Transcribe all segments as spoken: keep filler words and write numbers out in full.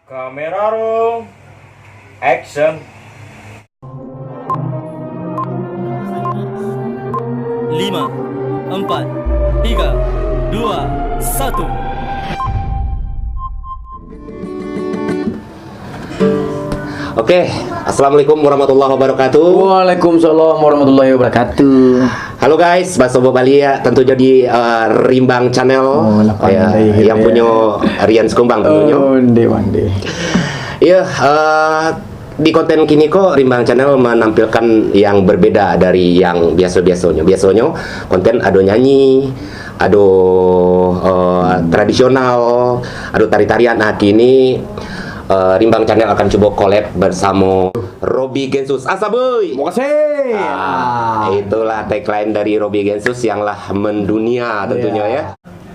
Kamera roll, action. Lima, empat, tiga, dua, satu. Oke, assalamualaikum warahmatullahi wabarakatuh. Waalaikumsalam warahmatullahi wabarakatuh. Halo guys, basobok baliak ya, tentunya di uh, Rimbang Channel. Oh, lah pandai Ya, gitu yang ya. Punya Rian Sekumbang tentunya. Oh, ndeh pandai. Ya, uh, di konten kini ko Rimbang Channel menampilkan yang berbeda dari yang biasa-biasanya. Biasanya konten ado nyanyi, ado uh, tradisional, ado tari-tarian. Nah, kini uh, Rimbang Channel akan coba collab bersama Robi Gensus. Asa boy. Terima kasih. Ah, itulah tagline dari Robi Gensus yang lah mendunia tentunya ya.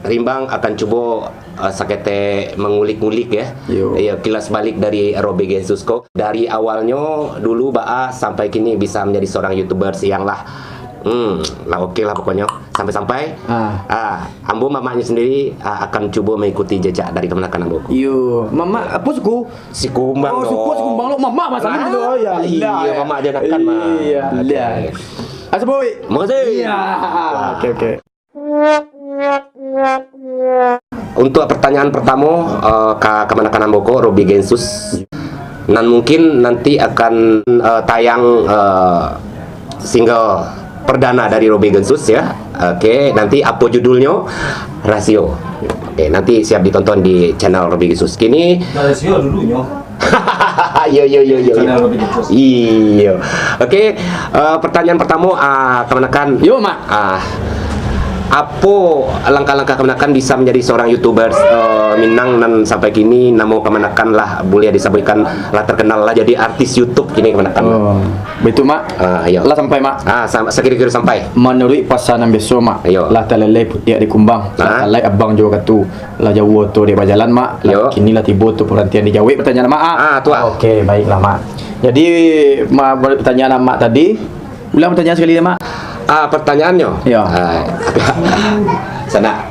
Rimbang akan cubo uh, saketek mengulik-ngulik ya. Yo. Ya, kilas balik dari Robi Gensus ko. Dari awalnya dulu baa sampai kini bisa menjadi seorang YouTuber yang lah hmm, lah oke lah pokoknya. Sampai-sampai Ah. ah, ambo mamaknya sendiri ah, akan cubo mengikuti jejak dari kamanakan ambo ko. Yo, mama apa suku? Sikumbang Oh, dong. Suku Sikumbang lo mama masa Ah, dulu. Oh ya. iya, Lah, ya. Mama aja nak kan, Ma. Iya, Oke. iya. Asa boy. Makasih. Iya. Oke, oke. Untuk pertanyaan pertama uh, ka kamanakan ambo ko Robi Gensus. Nan mungkin nanti akan uh, tayang uh, single perdana dari Robi Gensus ya. Oke, nanti apa judulnya? Rasio. Oke, nanti siap ditonton di channel Robi Gensus. Kini Dari sio dulunyo. Yo yo yo yo. Channel Robi Gensus. Iyo. Oke, uh, pertanyaan pertama uh, kamanakan. Yo, Mak. Ah, apo langkah-langkah kamanakan bisa menjadi seorang YouTuber uh, Minang nan sampai kini namo kamanakan lah boleh disebutkan lah terkenal lah jadi artis YouTube kini kamanakan. Oh, betul, Mak. Ah, iya. Lah sampai, Mak. Ah, sam- sekira-kira sampai. Menurut pasal nan biasa, Mak. Iyo. Lah talalai putiak di kumbang. Lah Ah. talai abang juo katu. Lah jauah tu dek bajalan, Mak. Lah Iyo. kini lah tibo tu perhentian di jauah pertanyaan, Mak. Ah. Ah, tu, ah. Oke, baiklah, Mak. Jadi, ma- balik pertanyaan Mak tadi. Ulang pertanyaan sekali, Mak. Ah, pertanyaannyo. Iyo. Ah, agak sana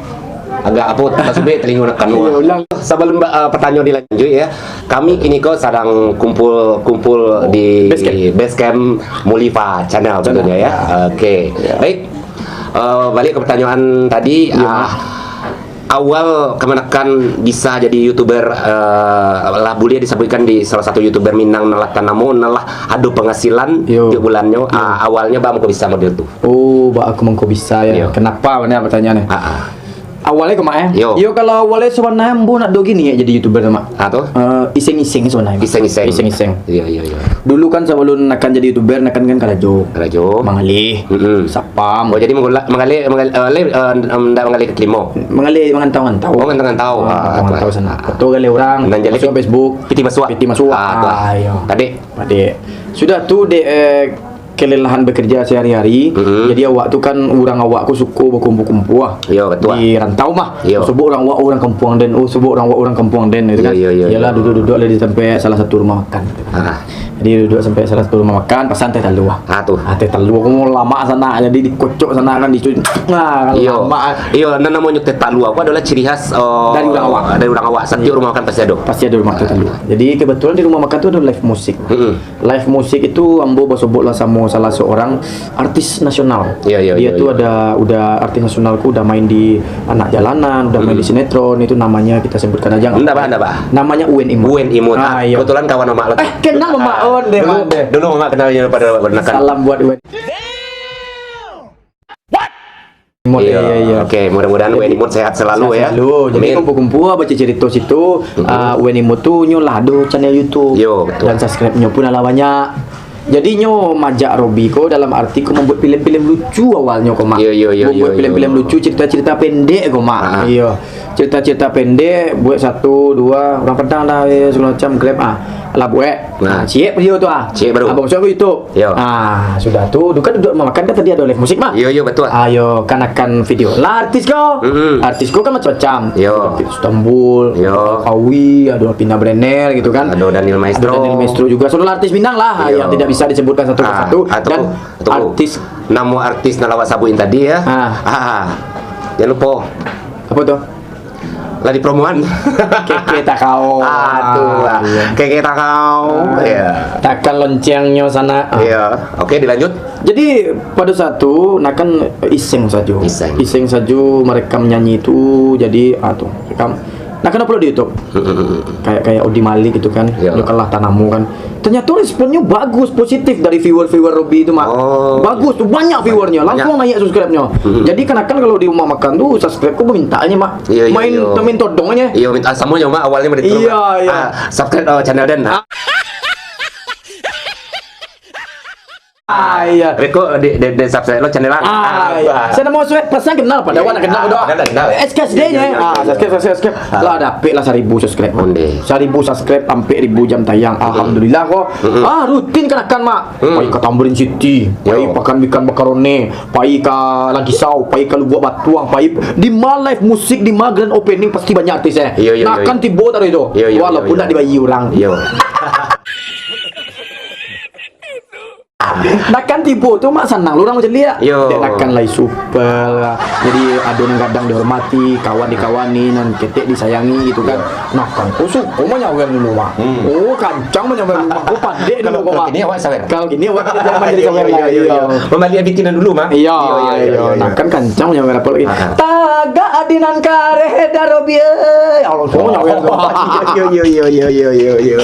agak apa tak subik telinga nak kanu. Iyo, ulang. Sebelum uh, pertanyaan dilanjut ya, kami kini ko sedang kumpul-kumpul di Base camp. Base Camp Mulifa Channel tentunya ya. Oke. Ya. Baik. Uh, balik ke pertanyaan tadi, Iya, ah, Mak. Awal kamanakan bisa jadi YouTuber uh, lah boleh disebutkan di salah satu YouTuber Minang nan lah tanamo nan lah ado penghasilan Yo. tiap bulannya. Ah, awalnya bang kok bisa model tu. Oh, bak aku mangko bisa ya. Iyo. Kenapa benar pertanyaannya? Ah, ah. Awalnya kok, Mak, eh? Yo. Yo, kalau awalnya sebenarnya ambo nak do gini ya jadi YouTuber tu, Mak. Ah, tu? Eh, iseng-iseng sebenarnya, Mak. Iseng-iseng. Iseng-iseng. Iya, iya, iya. Dulu kan sebelum nakan jadi YouTuber, nakan kan karajo. Karajo. Mangalih. Mm-mm. Sapam. Oh, jadi mengulak mengalir mengal, uh, le, uh, um, ndak mengalir ke kelima. Mangalih mangantau-ngantau. Oh, ngantau-ngantau. Ah, Mangantau-ngantau tu. sana. Foto gali orang. Dan jadi Masuk Facebook. Piti masuk. Piti masuk. Ah, tu. Ah, iyo. Tadi. Tadi. Sudah tu dek eh, kelelahan bekerja sehari-hari. Mm-hmm. Jadi awak tu kan urang awak ko suko bakumpul-kumpul lah. Yo, betul. Di rantau mah. Yo. Sebut urang awak urang kampuang den. Oh, sebut urang awak urang kampuang den gitu kan. Yo, yo, yo, Iyalah yo. duduk-duduk lah di sampai salah satu rumah makan gitu kan. Ah. Jadi duduk sampai salah satu rumah makan, pesan teh talua. Ah, tu. Ah, teh talua ko lama sana jadi dikocok sana kan dicu. Nah, Iyo. lama. Iyo, nan namonyo teh talua ko adalah ciri khas uh, Dari urang awak. Dari urang awak. Setiap rumah makan pasti ada. Pasti ada rumah teh talua. Jadi kebetulan di rumah makan tu ada live musik. Mm-mm. Live musik itu ambo basobok lah samo salah seorang artis nasional. Iya, iya, Dia iya, tu iya. ada udah artis nasional ku udah main di Anak Jalanan, udah main di sinetron, itu namanya kita sebutkan aja. Ndak apa, ndak apa. Namanya Uwen Imut. Uwen Imut. Ah, Ah, iya. Kebetulan kawan mamak lah. Eh, kenal mamak Uwen deh, Dulu, Mak, deh. Dulu mamak kenal dia pada bernakan. Salam buat Uwen. Imut, iya, iya, iya. Oke, mudah-mudahan Uwen Imut sehat selalu ya. Selalu. Jadi Amin. kumpul-kumpul baca cerita situ, ah, Uwen Imut tu nyo lah ado channel YouTube. Yo, betul. Dan subscribe-nyo pun lah banyak. Jadi nyo majak Robi ko dalam arti ko membuat filem-filem lucu awalnyo ko, Mak. Yo, yo, yo, Membuat yo, filem-filem yo. Lucu, cerita-cerita pendek ko, Mak. Ah. Iyo. Cerita-cerita pendek buat satu, dua, orang Padang dah, eh, segala macam Grab ah. Lah buat. Nah. Ah, ciek video tu ah. Ciek baru. Abang masuk ke YouTube. Yo. Ah, sudah tu, tu kan duduk makan kan tadi ada live musik, Mak. Yo, yo, betul. Ayo, kan akan video. Lah artis ko. Mm-mm. Artis ko kan macam-macam. Yo. Istanbul, Yo. Kawi, ada Pina Brenner gitu kan. Ada Daniel Maestro. Ada Daniel Maestro juga. Saudara artis Minang lah Yo. yang tidak bisa disebutkan satu Ah, persatu. atau Dan atau artis nama artis nan awak sabutin tadi ya. Ah. Ah. Jangan lupa. Apa tu? Lah dipromoan. Keke takau. Ah, tu lah. Iya. Keke takau. Ah, iya. Takan loncengnyo sana. Ah. Iya. Oke, dilanjut. Jadi, pada saat tu, nah kan iseng sajo. Iseng. Iseng sajo merekam nyanyi tu, jadi, ah, tu, rekam. Nah, kan upload di YouTube. Kayak, kayak Odi Malik gitu kan. Iya. Nyo kalah tanamu kan. Ternyata responnyo bagus, positif dari viewer-viewer Robi tu, Mak. Oh. Bagus tu, banyak viewernya, langsung naik subscribe-nya. Jadi, kadang-kadang kalau di rumah makan tu, subscribe ko permintaannyo, Mak. Iya, iya, main, iya. Main todongnyo. Iya, minta, ah, samonyo, Mak, awalnyo main todong. Iya, iya. Ah, subscribe, oh, channel den. Ah. Ah, iya. Beko di, di, di subscribe lo channel ang. Ah, iya. Saya namo subscribe, perasaan kenal, pada awak nak kenal doh. Kenal, kenal. S K S D-nya. Iya, iya, iya, iya. Ah, subscribe, subscribe, subscribe. Lah, dapek lah saribu subscribe. Ondeh. Saribu subscribe, ampek ribu jam tayang. Alhamdulillah ko. Ah, rutin kadang-kadang, Mak. Pai ka Tamrin City, pai Pakan Ikan Bakarone, pai ka Lagisau, pai ka Lubuak Batuang, pai di ma live musik, di ma grand opening, pasti banyak artis, eh. Iyo, iyo, iyo. Nah, kan tibo tadi tu. Iyo, iyo, iyo, iyo. Walaupun nak dibayar urang. Iyo. Nah, kan tibo tu, Mak, sanang lo urang macam dia. Iyo. Dek nakan lai supel lah. Jadi, ado nan gadang dihormati, kawan dikawani, nan ketek disayangi gitu kan. Iyo. Nah, kan, oh, suko manyawer dulu, Mak. Hmm. Oh, kancang manyawer dulu, Mak. Oh, padek dulu, Mak. Kalau kini awak sawer. Kalau kini awak tidak jadi sawer lah. Iyo, iyo, iyo. Mambaliak pikiran dulu, Mak. Iyo, iyo, iyo, iyo. Nah, kan kancang manyawer apo lagi. Ah, ah. Tagak adi nan kareh daro biai. Allah, suko manyawer dulu. Iyo, iyo, iyo, iyo, iyo, iyo, iyo.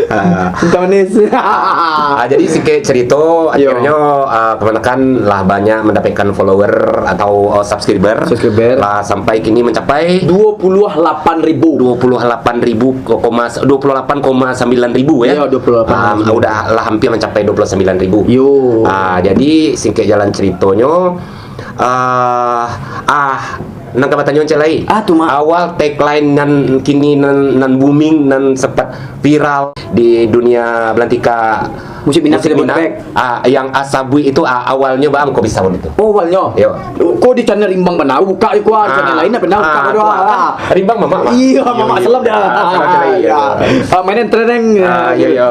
Ah. Entah manis. Ah, jadi sikit cerita, iyo, akhirnya, ah, kamanakan lah banyak mendapatkan follower atau, oh, subscriber. Subscriber. Lah sampai kini mencapai dua puluh lapan ribu. Dua puluh lapan ribu ko-, koma, dua puluh lapan koma sembilan ribu, ya? Iya, dua puluh lapan koma sembilan. Ah, udah lah hampir mencapai dua puluh sembilan ribu. Yo. Ah, jadi singkat jalan ceritonyo, ah, ah, nan ka batanyo cek lai. Ah, tu, Mak. Awal tagline nan kini nan, nan booming, nan sempat viral di dunia belantika musik Minang. Ah, yang Asabuik itu, ah, awalnyo baa mangko bisa baitu? Oh, awalnyo. Yo. Ko di channel Rimbang bana, buka di kuah, channel lain bana buka. Ah, kuah. Rimbang Mamak, Mak. Iyo, Mamak Salam dah. Ah, main tereng. Ah, iyo, iyo.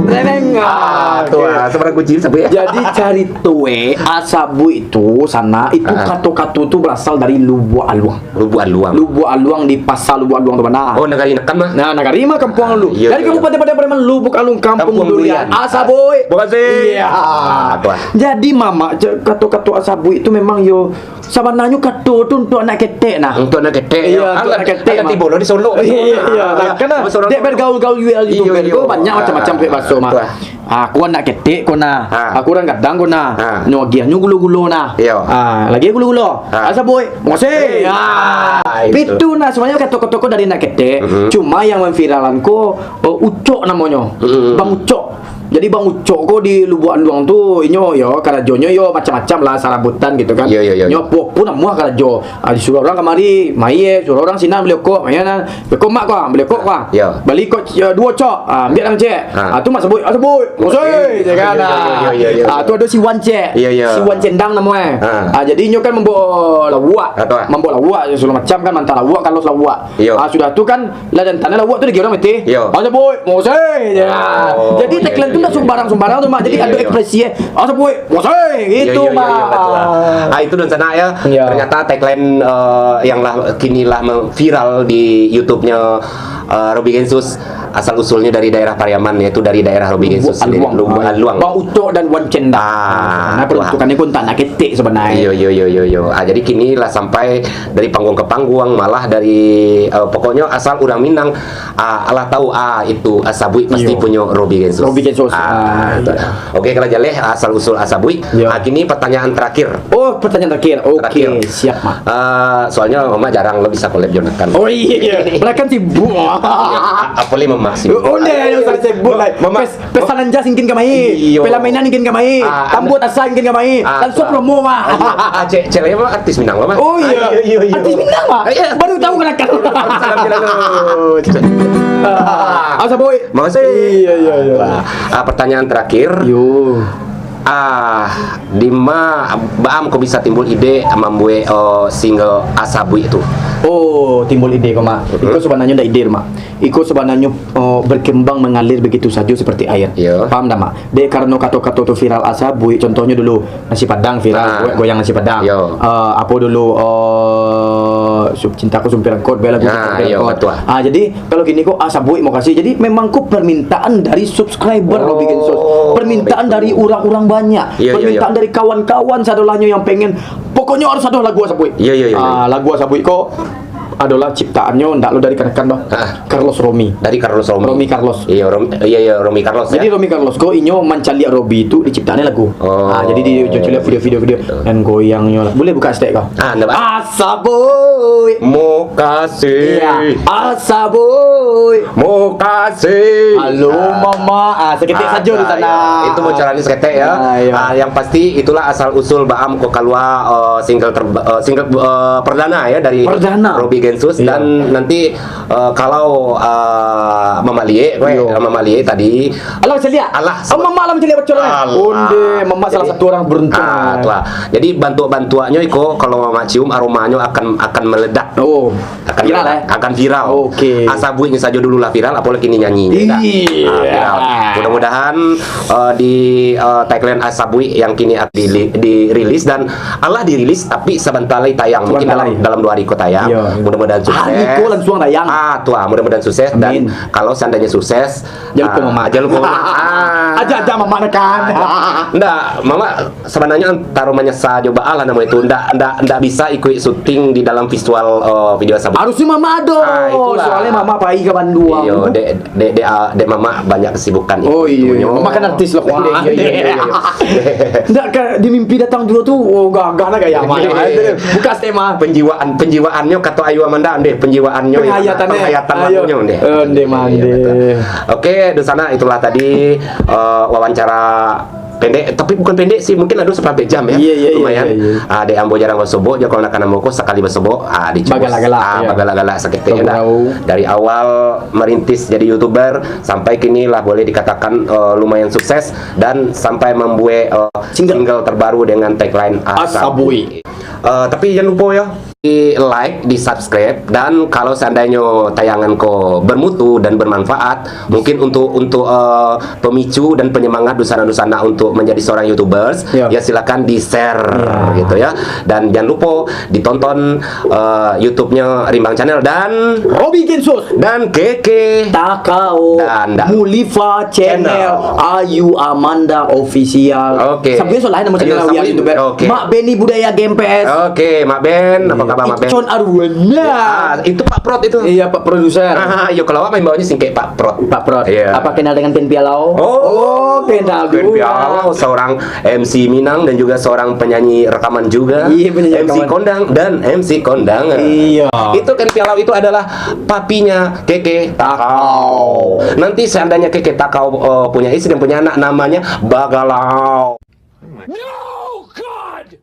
Tereng. Ah, tu, ah, sebarang kunci sabuik. Jadi, carito, eh, Asabuik itu, sana, itu kato-kato tu berasal dari Lubuak Aluang. Lubuak Aluang. Lubuak Aluang di Pasar Lubuak Aluang tu bana. Oh, nagari Nakan mah? Nah, nagari mah kampuang lu. Iyo, iyo. Dari Kabupaten Padang Pariaman, Lubuak Aluang, Kampuang Durian. Asabuik. Terima kasih. Iya. Ah, tu lah. Jadi, Mamak, kato-kato Asabuik itu memang yo, sabananyo kato tu untuak anak ketek nah. Untuak anak ketek, iyo, yo. Untuak anak ketek, anak tibo lo di Solok. Iyo, iyo. Karena dek bergaul-gaul juga gitu, iyo, iyo, banyak macam-macam bahaso mah. Tu lah. Ah, aku anak ketek ko nah. Ah. Aku urang gadang ko nah. Ah. Nyo agiahnyo gulo-gulo nah. Iyo. Ah, lagi gulo-gulo. Ah. Asabuik, mokasih. Ah, itu. Itu nah, sebenarnyo kato-kato ko dari anak ketek. Cuma yang memviralkan ko, oh, Ucok namonyo. Bang Ucok. Jadi Bang Ucok ko di Lubuak Aluang tu, inyo yo karajonyo yo macam-macam lah, sarabutan gitu kan. Iyo, iyo, iyo. Nyo apo-apo namuah karajo. Ah, disuruah urang kamari, mai, suruah urang sinan bali rokok, mai nah. Beko mak ko, beli kok ko. Yo. Bali kok, yo, duo cok. Ah, ambiak lah, cek. Ah. Ah, tu mak Asabuik, Asabuik. Mokasih, cek kan. Yo, yo, yo, yo, yo. Ah, tu ado si Wan, cek. Yo, yo. Si Wan Cendang namo e. Ah. Ah, jadi inyo kan mambaok lauak. Ah, tu, ah. Mambaok lauak, sagalo macam kan, mantah lauak, kalos lauak. Yo. Ah, sudah tu kan, lah dan tanah lauak tu diagiah urang mati. Yo. Asabuik, mokasih, cek kan. Oh, jadi, yo, tagline yo, tu yo, ndak yo, sumbarang-sumbarang tu, Mak. Jadi, yo, yo, ado ekspresi e. Asabuik, mokasih, gitu, Mak. Yo, yo, yo, yo, betul lah. Ah, itu dunsanak, yo. Yo. Ternyata tagline, eh, yang lah, kini lah me-, viral di YouTube-nya, eh, Robi Gensus, asal usulnya dari daerah Pariaman, yaitu dari daerah Robi Gensus sendiri. Lubuak Aluang. Lubuak Aluang. Bang Ucok dan Wan Cendang. Ah, nah, peruntukannyo pun untuak anak ketek sebenarnyo. Iyo, iyo, iyo, iyo, iyo. Ah, jadi kini lah sampai dari panggung ke panggung, malah dari, eh, pokoknyo asal urang Minang, ah, alah tahu, ah, itu Asabuik pasti punyo Robi Gensus. Robi Gensus. Ah, ah, itu. Iyo. Oke, kalau jaleh asal usul Asabuik. Iyo. Ah, kini pertanyaan terakhir. Oh, pertanyaan terakhir. Oke, terakhir. Siap, Mak. Ah, soalnyo Mamak jarang lo bisa collab jo Nakan. Oh, iyo, iyo. Nakan sibuk. Iyo, a-, apo lai Mamak sibuk? Oh, ndak, ndak usah sebut lah. Mamak, pes-, pesanan jas ingkin kamari. Iyo. Pela mainan ingkin kamari. Ah, tambua asa ingkin kamari. Ah, langsung promo, Mak. Ah, iyo. Ah, cek, cek lai Mamak artis Minang lo, Mak. Oh, iyo. Ah, iyo, iyo, iyo. Artis Minang, Mak? Ah, iyo. Baru tahu kan Nakan. Salam je lalu. Ah, Asabuik. Mokasih. Iyo, iyo, iyo. Ah, pertanyaan terakhir. Yo. Ah, di ma, baa mangko bisa timbul ide mambuek, oh, single Asabuik tu? Oh, timbul ide ko, Mak. Mm-mm. Iko sabananyo ndak ide, Mak. Iko sabananyo, oh, berkembang mengalir begitu sajo seperti air. Iyo. Paham ndak, Mak? Dek karano kato-kato tu viral Asabuik, contohnyo dulu, nasi Padang viral, ah, go-, goyang nasi Padang. Iyo. Eh, apo dulu, eh, Sub-, cintaku sumpir angkot, bela lagu. Nah, sumpir angkot. Ah, jadi, kalau gini ko, ah, sabuik, makasih. Jadi, memang ko permintaan dari subscriber, Robi Gensos. Permintaan dari orang-orang banyak. Iya, iya, iya. Permintaan dari kawan-kawan sadolahnyo yang pengen, pokoknyo harus ado lagu sabuik. Iya, iya, iya, iya. Ah, lagu sabuik ko adolah ciptaannyo, ndak lo dari kanakan doh. Ah. Carlos Romi. Dari Carlos Romi. Romi Carlos. Iya, Rom-, iya, iya, Romi Carlos, ya. Jadi Romi Carlos ko inyo mancaliak Robi tu diciptaannyo lagu. Oh. Ah, jadi di, di, di video-video. Betul. Dan goyangnyo lah. Boleh buka stek ko? Ah, ndak, Pak. Asa boy. Mokasih. Iya. Asa boy. Mokasih. Halo, Mama. Ah, saketek sajo di sana. Itu bocoran saketek, ya. Ah, iya. Ah, yang pasti itulah asal usul Baam ko kalua, eh, single terba-, eh, single, eh, perdana, ya, dari Robi Gensus. Iya. Dan nanti, eh, kalau, eh, mamaliek, weh, mamaliek tadi. Alah, mancaliak. Alah, oh, Mama lah mancaliak bocoran. Alah. Onde, Mama salah satu orang beruntung. Ah, tu lah. Jadi, bantuak-bantuaknyo iko, kalau Mama cium, aromanyo akan, akan meledak. Oh, akan viral, meledak, eh? Akan viral. Oke. Asa buiknyo sajo dulu lah viral, apolai kini nyanyi, ya tak? Iya. Ah, viral. Mudah-mudahan, eh, di, eh, tagline Asa Buik yang kini akan di, dirilis dan alah dirilis, tapi sabanta lai tayang. Mungkin dalam, dalam dua hari ko tayang. Iya, iya. Mudah-mudahan sukses. Hari ko langsuang tayang. Ah, tu ah, mudah-mudahan sukses. Amin. Dan kalau seandainya sukses, Jan lupo, ah, Mama. Jan lupo, Mama. Ah. Aja, aja, Mama, nekan. Ndak, Mama sabananyo antaro manyasa jo baa lah namo itu. Ndak, ndak, ndak bisa ikuik syuting di dalam visual, eh, video sabuik. Harusnyo Mama ado. Ah, itulah. Soalnyo Mama pai ka Bandung. Iyo, dek, dek, dek, ah, dek Mama banyak kesibukan. Oh, iyo, iyo. Mama kan artis lah. Iyo, iyo, iyo, iyo, iyo. Ndak ka, di mimpi datang juo tu, oh, gagah lah gaya Mama. Iyo, iyo, iyo. Buka stek, Mama. Penjiwaan, penjiwaannyo kato Ayu Amanda, ndeh, penjiwaannyo, penghayatan, eh. Penghayatan lagunyo, ndeh. Eh, ndeh, mande. Iyo, betul. Oke, di sana itulah tadi, eh, wawancara pendek, tapi bukan pendek sih, mungkin ado saparampek jam ya. Iya, iya, iya. Lumayan. Iya, iya. Ah, dek ambo jarang basobok, jo kawan-kawan ambo ko sakali basobok, ah, dicobos. Bagalak-galak, ah, iya. Bagalak-galak saketek, ndak? Tahu-tahu. Dari awal merintis jadi YouTuber sampai kini lah boleh dikatakan, eh, lumayan sukses dan sampai mambuek, eh, single. Single terbaru dengan tagline Asa Buik. Asa Buik. Eh, tapi jan lupo ya, di like, di subscribe, dan kalau seandainyo tayangan ko bermutu dan bermanfaat, mungkin untuk, untuk, eh, pemicu dan penyemangat dunsanak-dunsanak untuk menjadi seorang YouTubers, ya, ya silakan di-share, ya, gitu ya. Dan jan lupo ditonton, eh, YouTube-nyo Rimbang Channel dan Robi Gensus. Dan Keke. Takao. Dan, dan Mulifa Channel. Channel. Ayu Amanda Official. Oke. Sabuik solah nama channel. Ayo, sabuik. YouTuber. Oke. Mak Beni Budaya Game P S. Oke, Mak Ben, apa kabar, Mak Ben? Icon Arwana. Ya, itu Pak Prot itu. Iya, Pak Produser. Ah, yo, kalau awak main bawahnya singkek Pak Prot. Pak Prot. Iya. Apa kenal dengan Ken Pialau? Oh, kenal juga. Ken Pialau, seorang M C Minang dan juga seorang penyanyi rekaman juga. Iya, penyanyi rekaman. M C kondang dan M C kondangan. Iya. Itu Ken Pialau itu adalah papinya Keke Takau. Nanti seandainya Keke Takau, eh, punya istri dan punya anak, namanya Bagalau. No, God!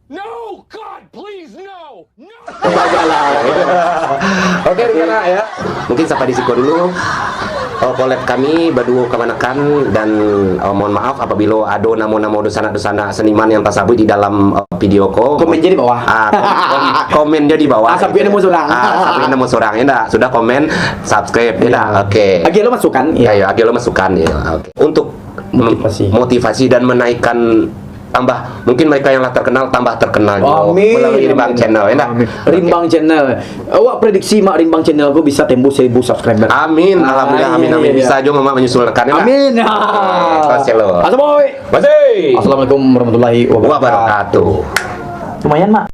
No, God, please, no! No! Oke, rekan ya. Mungkin sampai di siko dulu, eh, collab kami baduo kamanakan dan, eh, mohon maaf apabila ado namo-namo dunsanak-dunsanak seniman yang tasabuik di dalam, eh, video ko. Komen jadi bawah. Ah, kom-, kom-, komen jadi bawah. Ah, sabuik namo surang. Ah, sabuik namo surang, ya ndak? Sudah komen, subscribe, ya ndak? Iya. Oke. Agiah lo masukan, ya. Ya, ya, agiah lo masukan, ya. Oke. Untuk mem-, motivasi. Motivasi dan menaikkan tambah, mungkin mereka yang lah terkenal tambah terkenal juga. Amin, melalui Rimbang Channel, ya ndak? Amin. Oke. Rimbang Channel. Awak prediksi Mak Rimbang Channel ko bisa tembus seribu subscriber. Amin. Alhamdulillah, amin, amin. Iya. Bisa juga Mak menyusul rekan, ya ndak? Amin. Oke, sukses lo. Assalamualaikum. Masih. Assalamualaikum warahmatullahi wabarakatuh. Wabarakatuh. Lumayan, Mak.